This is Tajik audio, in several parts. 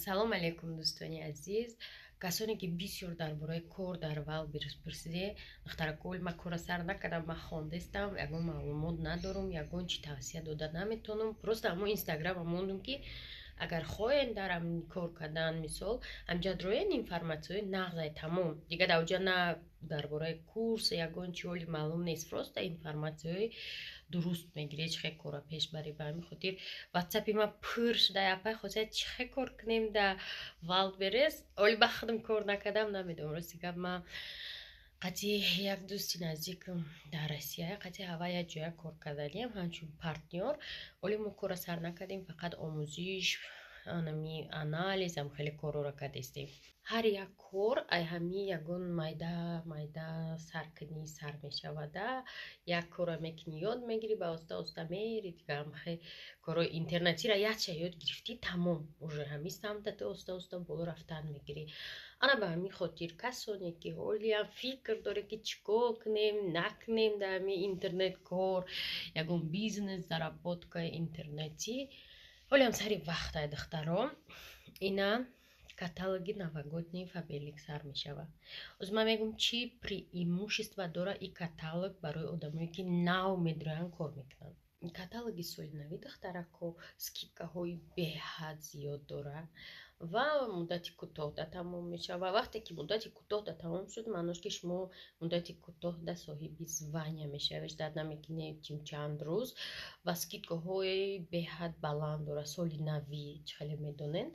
Салом алейкум, дӯстони азиз, касоне ки бисёр дар бораи кор дар Вайлдберриз пурсиде. Духтаракол, ман кора сар накардам, ман хондестам, ягон маълумот надорум, ягон чи тавсия дода наметавонам. Просто ҳамон инстаграма мондум, ки агар хоҳем дар кор кардан, мисол, ҳамҷа дроен информатсияи нағзай, тамом. Дига дар оҷа на дар бораи курс ягон чи оли маълум нест, просто информатсияи дуруст мегиред, чӣ хел кора пеш барӣ. Ба ҳамин хотир ватсапи ман пур шуда: «Апай Хосият, чӣ хел кор кунем да Вайлдберриз?» Оли ба худам кор накардам, намедонам. Рости гап, ман қати як дӯсти наздикам дар Россия, қати ҳава як ҷоя кор карданиям ҳамчун партнёр. Оли мо кора сар накардем, фақат омӯзиш, анами анализ ам хеле корҳоро кардестем. Ҳар як кор ай ҳами ягон майда майда саркунӣ сар мешавада. Як корро мекунӣ, ёд мегирӣ, ба оста оста мери. Дигарам корҳои интернетиро якча ёд гирифтӣ, тамом, уже ҳами самта ту оста оста боло рафтан мегирӣ. Ана ба ҳамин хотир касоне ки ҳолиам фикр доре, ки чӣ кор кунем, накунем дар ҳами интернет кор, ягон бизнес, заработкаи интернетӣ, ҳолиам сари вақтай, духтаро. Ина каталоги новогодний Фаберлик сар мешавад. Оз ман мегӯм, чӣ преимущества дора и каталог барои одамое ки нав медроянд, кор мекунанд. Каталоги соли нави, духтарако, скидкаҳои беҳад зиёд дорад ва муддати кӯтоҳда тамом мешавад. Вақте ки муддати кӯтоҳда тамом шуд, маънош ки шумо муддати кӯтоҳда соҳиби звания мешавед, ждать намекунед чанд рӯз. Ва скидкаҳои беҳад баланд дорад соли навӣ, чӣ хеле медонед.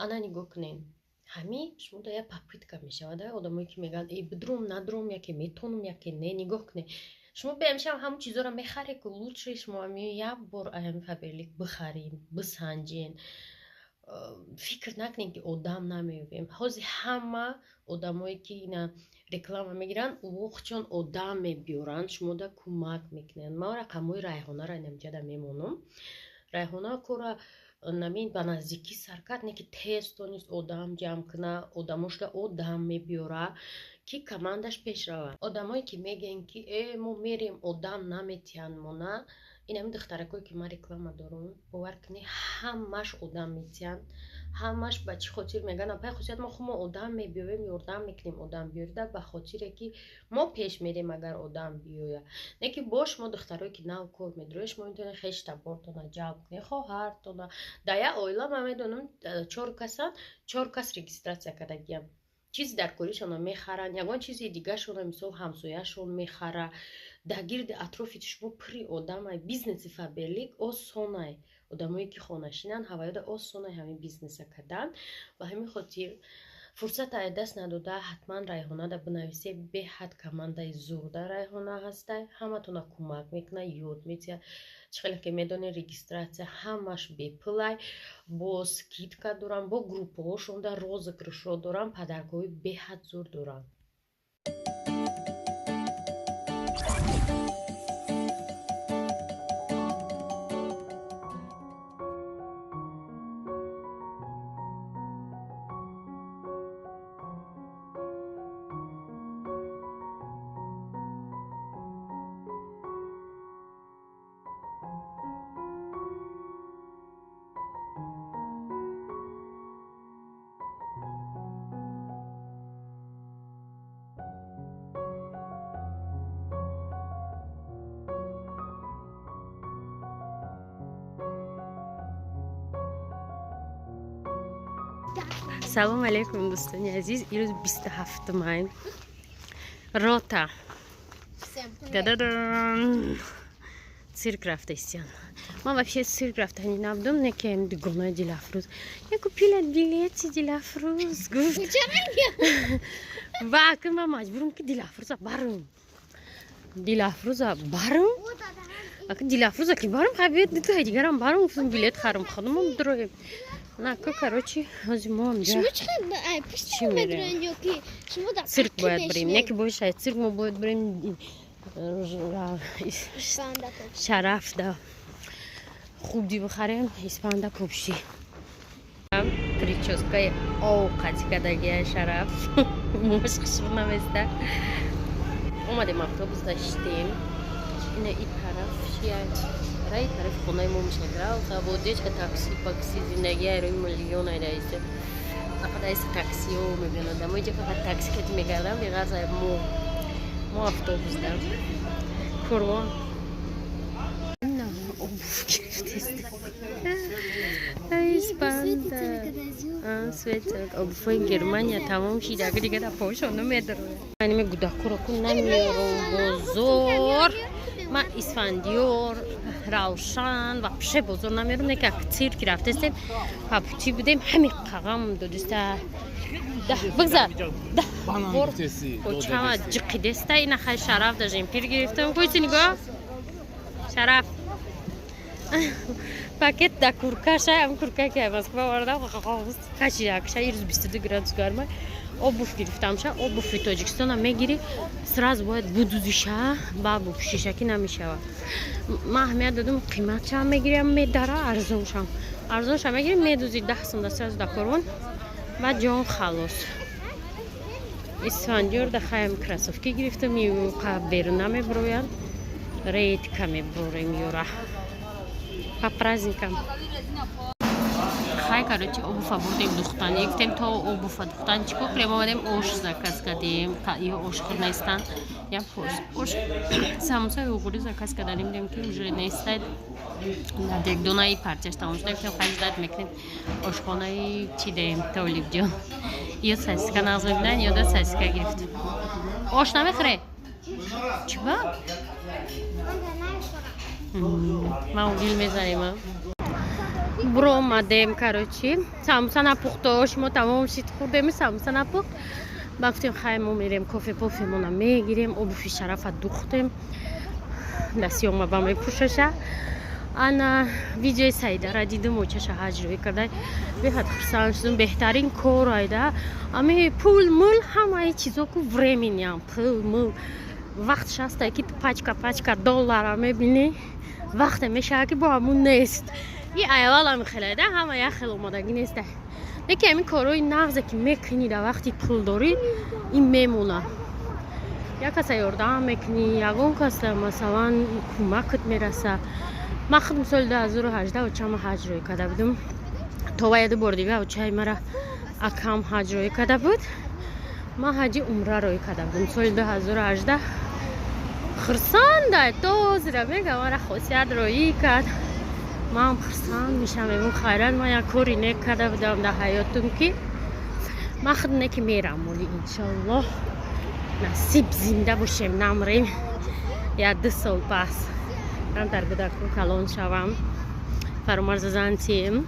Ана нигоҳ кунед, ҳамин шумо да як попытка мешавад. Одамое ки мегӯянд: «Э, бидрум, надрум, яке метонум, яке не», нигоҳ кунед, шумо беамшам ҳамон чизоро мехаред, ки лучше шумо ҳами як бор ҳами Фаберлик бихаред, бисанҷен. Фикр накунед, ки одам намеёбем. Ҳозир ҳама одамое ки ина реклама мегиранд, чон одам мебиёранд, шумода кӯмак мекунанд. Ман рақамҳои Райҳонаро инамҷада мемонам. Райҳона кора намин ба наздикӣ сар кард, не ки тез тонист одам ҷамъ куна, одамошда одам мебиёра, ки командаш пеш равад. Одамое ки мегӯянд, ки э, мо мерем, одам наметиҳанд мона, ин ҳамин духтаракое ки ман реклама дорам, бовар кунед, ҳамаш одам метиҳанд, ҳамаш. Ба чӣ хотир мегӯянд: «Апай Хусият, мо хумо одам мебиёем, ёрдам мекунем одам биёрида»? Ба хотире ки мо пеш мерем, агар одам биёя. Не ки бо шумо, духтарое ки нав кор медроед, шумо метавонед хештабортона ҷалб кунед, хоҳартона. Дар як оила ман медонам, чор касанд, чор кас регистрация кардагиям, чизи дар коришона мехаранд, ягон чизи дигашона, мисол, ҳамсояшон мехара. Дар гирди атрофи шумо пури одамай. Бизнеси Фаберлик осонай, одамое ки хонашинанд, ҳаваёда осонай ҳамин бизнеса кардан. Ба ҳамин хотир фурсата аз даст надода, ҳатман Райҳонада бинависе. Беҳад командаи зурда Райҳона ҳастай, ҳаматона кӯмак мекунад, ёд метиҳад. Чӣ хеле ки медонед, регистрация ҳамаш бепулай, бо скидка дорам, бо группаҳошонда розыгрышҳо дорам, подаркҳои беҳад зур дорам. Салом алейкум, дӯстони азиз. Ирӯз 27 май, рота дададан цирк рафта истиян. Ман вообще цирк рафтани набудам, не ки дугонаи Дилафрӯз: «Я купила билети», Дилафрӯз гуфт, ва акн ман маҷбурам, ки Дилафрӯза барам, Дилафрӯза барам. Акн Дилафрӯза ки барам, хай биёд, дутаи дигарам барам. Гуфтам, билет харам, худамон дуроем. Нака, короче, ҳозир мо Чӣ мерем? Цирк бояд бирем, не ки бошад цирк, мо бояд бирем Шараф да хубди бихарем, испанда купши. Прическаи овқати кардагия Шараф, мош хушб наместа. Омадем, автобус даштем, ина и тараф шияд. Раи тарафи хонаи мо мешавад. Заводечка такси, пакси, зиндагӣ айрои миллион айдаиста. Фақат айста таксиҳо мебинанд. Мо инҷа фақат такси кати мегардам, беғарз ай мо. Мо автобус дар. Корвон. Обувь гирифтест. Испанда. Светер. Обувь Германия тамом шид. Ага дига дар пошон намедорам. Ани гудакуро ку намеёрам бозор. Ма Исфандиёр, Равшан вообще бозор намерам. Не как цирк рафтестем. По пути будем ҳами қағам додиста. Да, бигзар. Да. Бор. Очама ҷиқидеста ина хай Шараф да жемпир гирифтам. Койси нигоҳ. Шараф. Пакет да куркаша, ам курка ки Москва овардам, кашидакша, ирӯз 22 градус гарма. Обувь гирифтамша, обуви Тоҷикистона мегирӣ, сразу бояд будузиша, ба бупӯшиша ки намешавад. Ман аҳамият додам, қиматшам мегирям, медара, арзоншам. Арзоншам мегирим, медузи 10 сум да сразу да корвон, баъд ҷон халос. Исфандиёр да хаям кроссовки гирифтам, қа берун намеброянд, редко меброрем ёра. По праздникам. Хай, короче, обувь а бурдем духтани. Гуфтем то обувь а духтани чӣ кор кунем? Омадем ош заказ кардем. Ё ош хӯр нестанд. Я ош самусаи уғурӣ заказ карданем, дидем ки уже нестад. Дар дегдонаи парчаш тамом шуда. Гуфтем хай ждать мекунем. Ошхонаи чӣ деем, Толибҷон. Ё сосиска нағз мебинанд, ё да сосиска гирифтем. Ош намехӯре? Чӣ ба? Ман гил мезанем. Буромадем, короче. Самуса напухт, ош мо тамом шид, хӯрдем, самуса напухт. Ба гуфтем хай мо мерем кофе пофемона мегирем, обуви Шарафа духтем. Дастиёма ба мепӯшаша. Ана видеои Саидара дидум, очаша ҳаҷ рӯй карда. Беҳад хурсанд шудум, беҳтарин кор айда. Ами пул мул ҳамаи чизо ку временям, пул мул. Вақт шаста ки пачка пачка доллара мебинӣ, вақте мешавад ки бо ҳамун нест. И аввалам хеледа, ҳама як хел омодагӣ неста. Лекин ҳамин корҳои нағзе ки мекунӣ дар вақти пулдорӣ, ин мемонад. Як каса ёрдам мекунӣ, ягон каса масалан кӯмакат мераса. Ман худам соли 2018 очама ҳаҷ рӯй карда будам. То вая ду бор дига очаи мара акам ҳаҷ рӯй карда буд. Ман ҳаҷи умра рӯй карда будам соли 2018. Хурсанда то ҳозира мегам, мара хосият роӣ кард. Ман хурсанд мешавам, мегӯям хайрат, ман як кори нек карда будам дар ҳаётум, ки ман худ неки мерам оли, иншоаллоҳ, насиб зинда бошем, намрем, як ду сол пас дар гудаку калон шавам, Фаромарза зантием,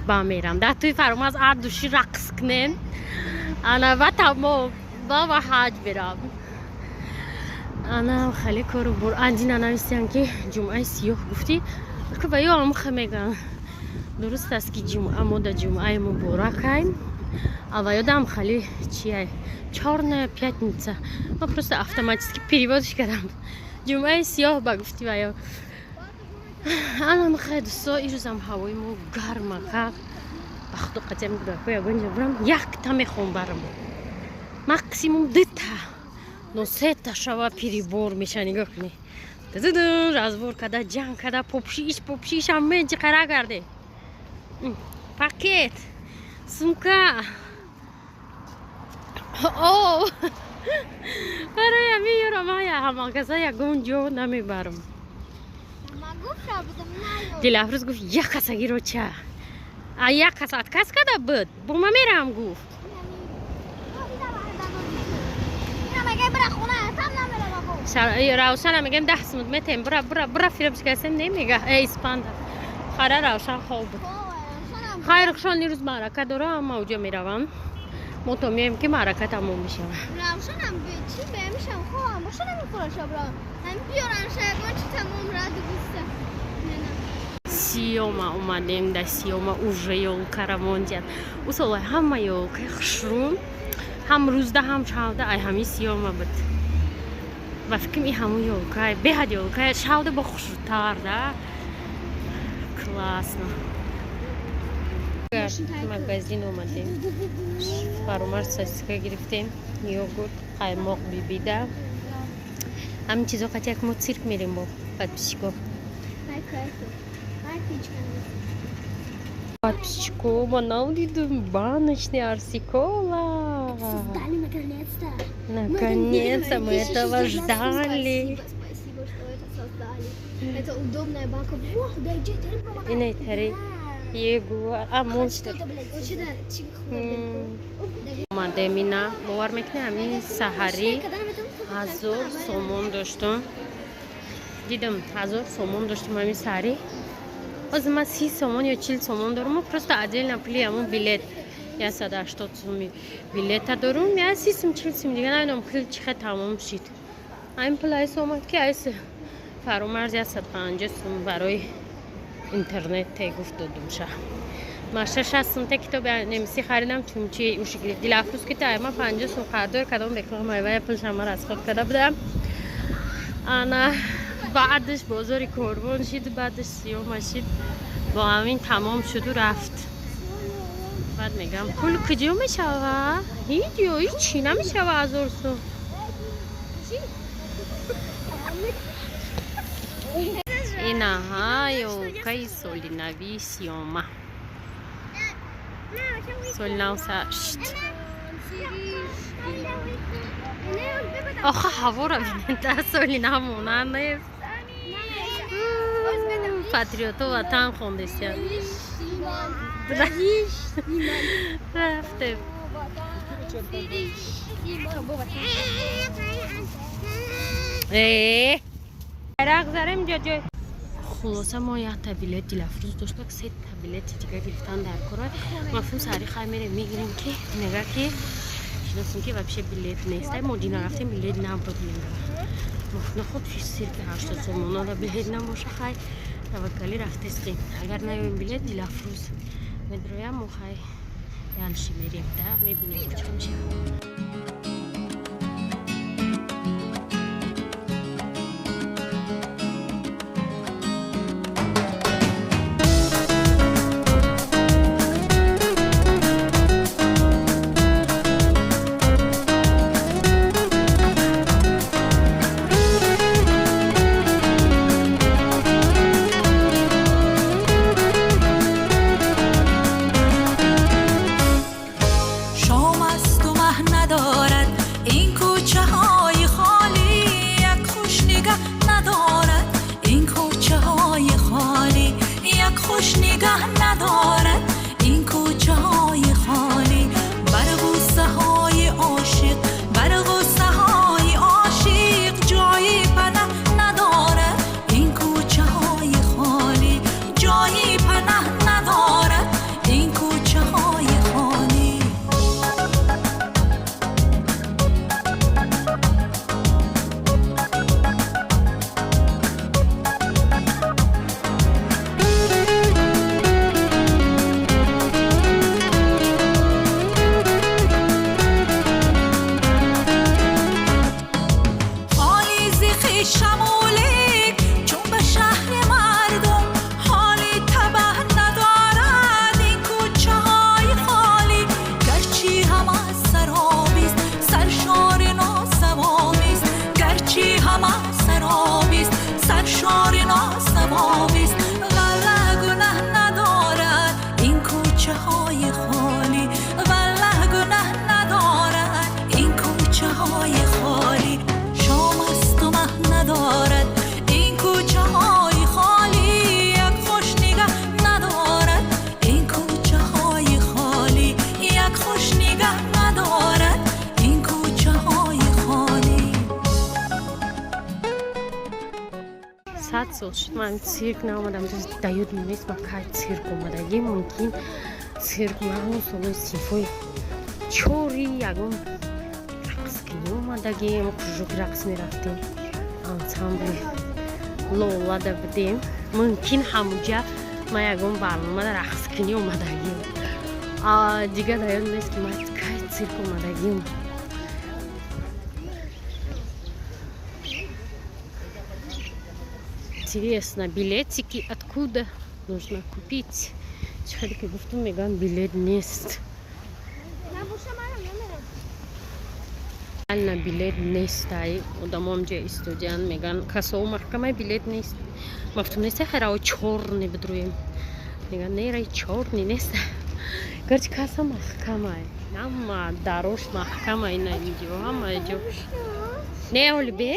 ба мерам дар тӯи Фаромарз ар души рақс кунем, ана ба тамом ба ҳаҷ берам. Ана хеле кору бур. Андина нависиян ки ҷумъаи сиёҳ гуфтӣ, ва ё амха мегӯянд. Дуруст аст ки ҷумъа мо да ҷумъаи муборакаем, а ва ёдам хали чия, чёрная пятница. Ма просто автоматически перевод ш кардам, ҷумъаи сиёҳ ба гуфти ва ё. Анам хай, дӯсто, ирӯзам ҳавои мо гармака. Ба худо қатъиям, гудако ягон ҷо бурам, якта мехоҳам барам, максимум дута, но сета шава перебор меша. Нигоҳ кунӣ, разбор када, ҷанг када, попшиш попшишам меҷиқара карде, пакет, сумка. О, барои ҳамин ёра ман ҳамакаса ягон ҷо намебарам. Дилафрӯз гуфт, як касагиро ча, а як кас отказ када буд, бо ма мерам, гуфт. Равшана мегем, 10 сумут метем, бура, бура, бура, фиреб шикастем, немега. Э, Испанда хара, Равшан хоб буд. Хайр, хушон, ирӯз маърака дора, ама уҷо меравам. Мо то меоем ки маърака тамом мешавад. Равшанам чӣ бемишам, хоҳам боша, намехӯраша, бра ҳам биёранша ягон чи тамом раду густа. Сиёма омадем, да Сиёма уже ёлкара мондият. Ӯ сола ҳама ёлкаи хушрӯ, ҳам рӯзда, ҳам шавда, ай ҳамин Сиёма буд. Ба фикрам, и ҳамун ёлкай беҳад ёлкай шавда бо хушрӯтар да, классно. Магазин омадем, Фарумар сосиска гирифтем, йогурт, қаймоқ, бибида, ҳамин чизо. Қатяк мо цирк мерем бо подписчико. Подписчиков, мы баночный Арсикола. Создали наконец-то. Наконец-то мы этого ждали. Спасибо, спасибо, что это создали. Это удобная банка. А монстр. Мадемина, бовар мекунӣ ҳамин саҳарӣ 1000 сомон доштум. Дидам 1000 сомон доштум ҳамин саҳарӣ. Ҳозир ман 30 сомон ё 40 сомон дорум, просто отдельно пули ҳамун билет 180 суми билета дорум, я 30 сум 40 сум дига намедонам пул чӣ хел тамом шид. Ҳамин пул айс омад ки айс фаромарз 150 сум барои интернет те гуфт додумша. Маша 60 сум те китоби немисӣ харидам, чунчи уши гирифт. Дилафрӯз ки та ма 50 сум хардор кардам, реклама вай пулшам ман аз худ карда будам. Ана баъдаш бозори корвон шид, баъдаш сиёма шид, бо ҳамин тамом шуду рафт. Баъд мегам пул куҷо мешава? Ҳеҷ ё ҳичи намешава 1000 сум. Инаҳа ёлкаи соли нави сиёма. Соли нав сашт. Охо ҳаворо бинед, соли нав монанд нест. Патриото ватан хондесия. Рафтем. Байрақ зарем ҷо. Хулоса мо якта билет Дилафрӯз дошта, сета билети дига гирифтан дар кора. Мафҳум сари хай мерем мегирем ки мега ки шиносем ки вообще билет нест. Мо дина рафтем билет набуд мега. Мафҳум хуб сирки 80 сомонада билет набоша хай таваккалӣ рафтестем. Агар наёем билет Дилафрӯз медроям мо хай дальше мерем да мебинем чӣ мешавад. Сол шуд ман цирк наомадам, даюд нест ма кай цирк омадагӣ. Мумкин цирк ман солои синфои чори ягон рақскунӣ омадагим, кружок рақс мерафтем, ансамбли лолада будем. Мумкин ҳамуҷа ман ягон барномада рақскунӣ омадагим. Дига даюд нест ки ман кай цирк омадагим. Интересно, билетики откуда нужно купить? Чхалики гуфтум меган билет нест. Реально билет нест. Ай одамом ҷа истодиан меган касоу маҳкамай билет нест. Ма гуфтам, неста, хайрао чёрный бидруем. Мега, не, раи чёрный нест. Гарчи касса маҳкамай, ҳама дарош маҳкамай, на инҷо, ҳама ҷо не, оли бе.